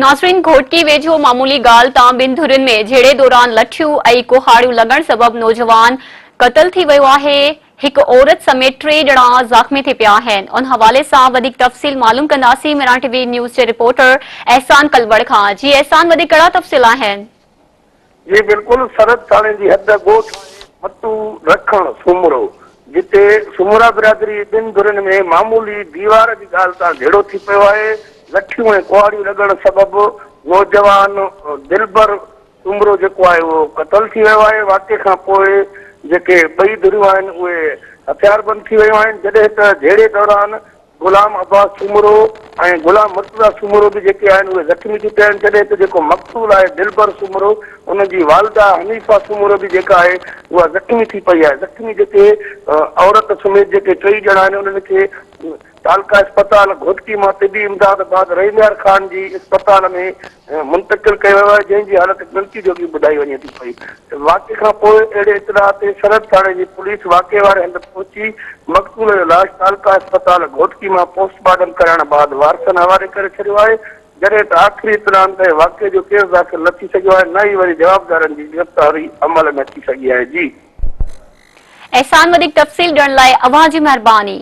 ناظرين گهوٽڪي ويجهو معمولي ڳالهه تان ٻن ڌرين ۾ جهيڙي دوران لٺيون ۽ ڪهاڙيون لڳڻ سبب نوجوان قتل ٿي ويو آهي، هڪ عورت سميت ٽي ڄڻا زخمي ٿي پيا آهن، ان حوالي سان وڌيڪ تفصيل معلوم ڪنداسين ميران ٽي وي نيوز جي رپورٽر احسان ڪلوڙ کان، جي احسان وڌيڪ ڪهڙا تفصيل آهن؟ جي بلڪل سرحد ٿاڻي جي حد ڳوٺ آهي متو رکڻ سومرو جتي سومرا برادري ٻن ڌرين ۾ معمولي ديوار جي ڳالهه تان جهيڙو ٿي پيو آهي لٺيون ۽ ڪهاڙيون لڳڻ سبب نوجوان دلبر سومرو جيڪو آهي اهو قتل ٿي ويو آهي واقعي کان پوء جيڪي ٻئي ڌريون آهن اهي هٿياربند ٿي ويون آهن جڏهن ته جهيڙي دوران غلام عباس سومرو ۽ غلام مرتضيٰ سومرو به جيڪي آهن اهي زخمي ٿي پيا آهن جڏهن ته جيڪو مقتول آهي دلبر سومرو ان جي والده حنيفه سومرو به جيڪا آهي اها زخمي ٿي پئي آهي زخمي جيڪي عورت سميت جيڪي ٽئي ڄڻا آهن انهن کي تعلقه اسپتال گهوٽڪي مان طبي امداد بعد رحيم يار خان جي اسپتال ۾ منتقل ڪيو ويو آهي جنهن جي حالت ڳڻتي جوڳي ٻڌائي وڃي ٿي پئي. واقعي کان پوء اهڙي اطلاع تي سرحد ٿاڻي جي پوليس واقعي واري هنڌ پهچي مقتول جو لاش تعلقه اسپتال گهوٽڪي مان پوسٽ مارٽم ڪرائڻ بعد وارثن حوالي ڪري ڇڏيو آهي جڏهن ته آخري اطلاعن تائين واقعي جو ڪيس داخل نه ٿي سگهيو آهي نه ئي وري جوابدارن جي گرفتاري عمل ۾ اچي سگهي آهي جي. احسان وڌيڪ تفصيل ڏيڻ لاء اوهان جي مهرباني.